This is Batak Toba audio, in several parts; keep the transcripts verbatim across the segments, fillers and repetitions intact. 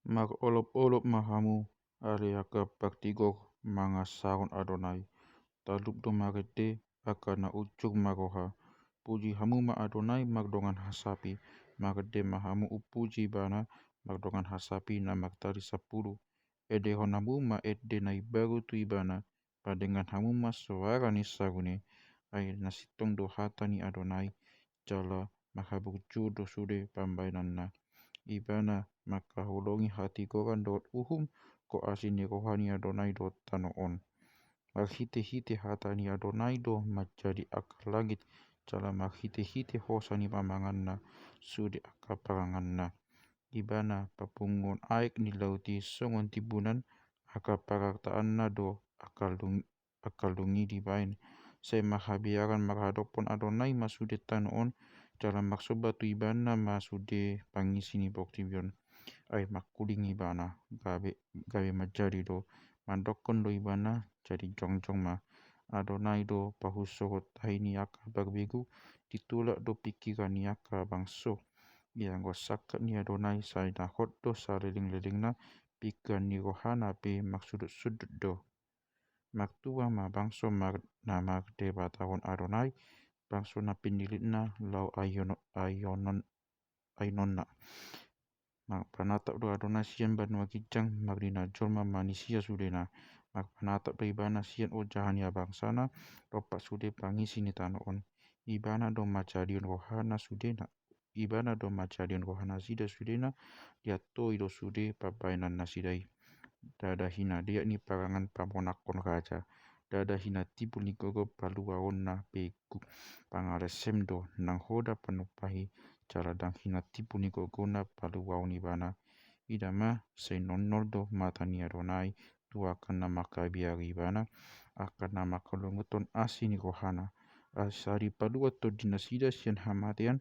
Marolopolop ma hamu, ale angka partigor, mangasahon Adonai. Talup do marende, angka na unjung marroha. Puji hamu ma Adonai mardongan hasapi, marende ma hamu umpuji Ibana mardongan hasapi na martali sampulu. Endehon hamu ma ende na imbaru tu Ibana, pandengan hamu ma soara ni sarune. Ai na sintong do hata ni Adonai, jala marhaburju do sude pambahenanna. Ibana mangkaholongi hatigoran dohot uhum, anggo asi ni roha ni Adonai do tano on. Marhitehite hata ni Adonai do manjadi angka langit, jala marhitehite hosa ni pamanganna sude angka paranganna. Ibana papunguhon aek ni laut i songon timbunan, angka parartaanna do angka lung-, angka lungi dibaen. Sai marhabiaran marhadophon Adonai ma sude tano on, jala marsomba tu Ibana ma sude pangisi ni portibi on. Ai mangkuling Ibana, gabe, gabe manjadi do, mandokkon do Ibana, jadi jongjong ma. Adonai do pahusorhon tahi ni angka parbegu, ditulak do pingkiran ni angka bangso. Ianggo sangkap ni Adonai sai na hot do salelenglelengna, pingkiran ni rohana pe marsudutsudut do. Martua ma bangso mar-, na mardebatahon Adonai, bangso na pinillitna laho aiono-, aionon-, ainonna. Marpanatap do Adonai sian banua ginjang, mardina jolma manisia sudena. Marpanatap do Ibana sian ojahan ni bangsana, dompak sude pangisi ni tano on. Ibana do manjadion rohana sudena. Ibana do manjadion rohanasida sudena, diantoi do sude pambahenannasida i. Ndada hinadeak ni parangan pamonanghon raja, ndada hinatimbul ni gogo paluaonna begu. Pangalesem do nang hoda panumpahi, jala ndang hinatimbul ni gogona paluaon Ibana. Ida ma, sai nolnol do mata ni Adonai tu angka na mangkabiari Ibana, angka na mangkalunguthon asi ni rohana. Asa dipaluat tondinasida sian hamatean,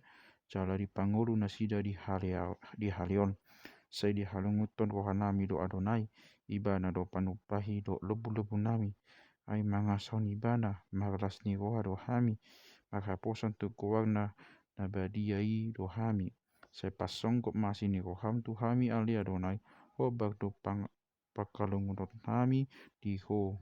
jala dipangolu nasida di halea-, di haleon. Sai dihalunguthon rohanami do Adonai, Ibana do panumpahi dohot lombulombunami. Ai mangasahon Ibana, marlas ni roha do hami, marhaposan tu goarna na badia i do hami. Sai pasonggop ma asi ni roham tu hami ale Adonai, hombar do pang-, pangkalunguthonnami di Ho.